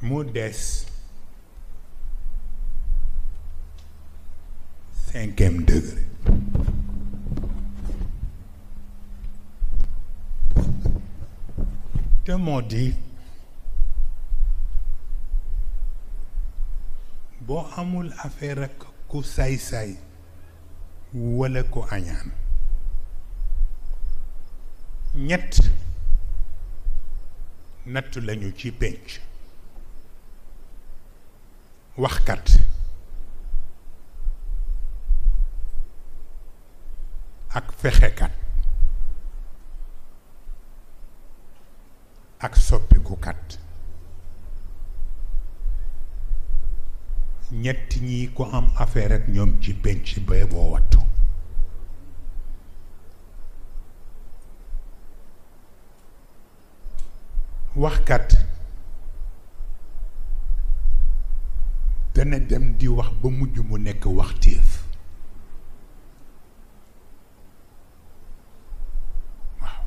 mu des 5e degré. te moo di boo amul affaire ak ku saay-saay walla ku añaan ñett nattu lañu ci pénc: waxkat, ak fexekat, ak soppikukat. ñett ñi ko am affaire ak ñoom ci pénc ba boo wattu. waxkat dana dem di wax ba mujj mu nekk waxtéef. waaw.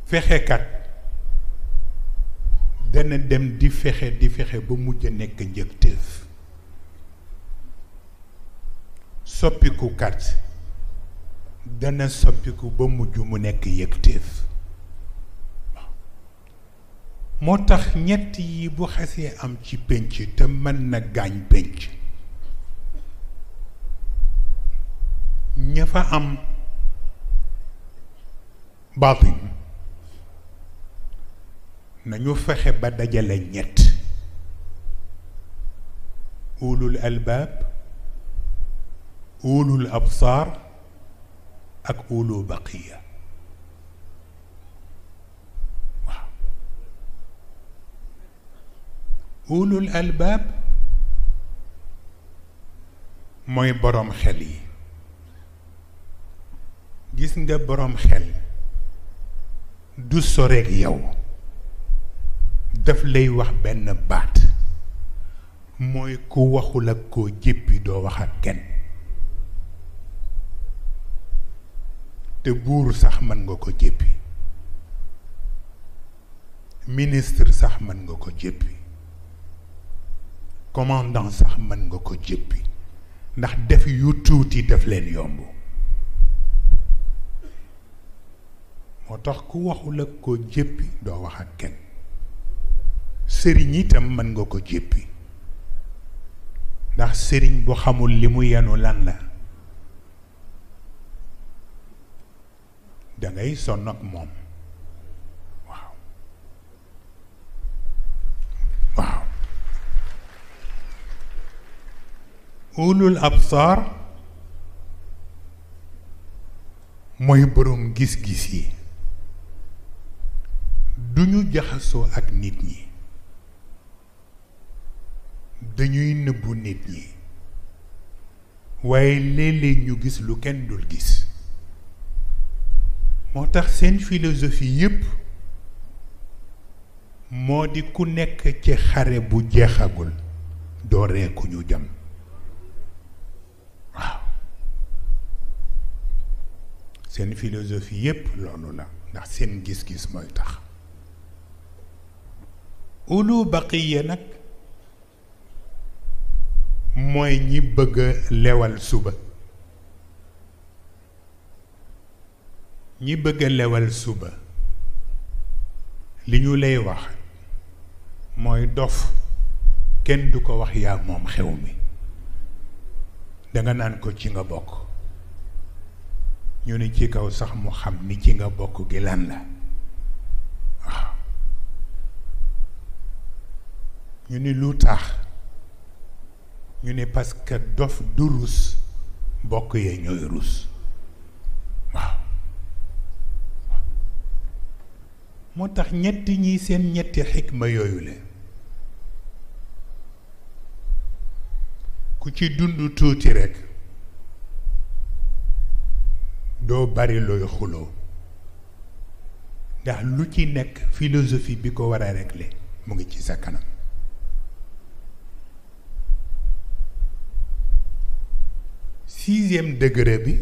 fexekat dana dem di fexe ba mujj a nekk njëgtéef. soppikukat dana soppiku ba mujj mu nekk yëgtéef. moo tax ñett yi bu xasee am ci pénc te mën na gaañ pénc, ña fa am baatin nañu fexe ba dajale ñett: ulul albaab, ulul absaar ak ulu baqiya. ulul albaab mooy boroom xel yi. gis nga boroom xel du soreek yow, daf lay wax benn baat, mooy ku waxul ak koo jéppi doo wax ak kenn. te buur sax mën nga ko jéppi, ministre sax mën nga ko jéppi, commandant sax mën nga ko jéppi, ndax def yu tuuti def leen yomb. moo tax ku waxul ak ko jéppi doo wax ak kenn. sëriñ itam mën nga ko jéppi, ndax sëriñ bu xamul li mu yenu lan la dangay sonn ak moom. waaw waaw. ulul absaar mooy boroom gis-gis yi. duñu jaxasoo ak nit ñi, dañuy nëbbu nit ñi, waaye léeg-léeg ñu gis lu kenn dul gis. moo tax seen philosophie yépp moo di ku nekk ci xare bu jeexagul doo ree ku ñu jam. waaw. seen philosophie yépp loolu la, ndax seen gis-gis mooy tax. ulu baqiya nag mooy ñi bëgg a lewal suba. ñi bëgg a lewal suba li ñu lay wax mooy dof kenn du ko wax yaa moom xew mi, danga naan ko ci nga bokk. ñu ni ci kaw sax mu xam ni ci nga bokk gi lan la. waaw. ñu ni lu tax, ñu ni parce que dof du rus, bokk yee ñooy rus. waaw. moo tax ñetti ñi seen ñetti xikma yooyu la ku ci dund tuuti rekk doo bari looy xuloo, ndax lu ci nekk philosophie bi ko war a régler mu ngi ci sa kanam. 6e degré bi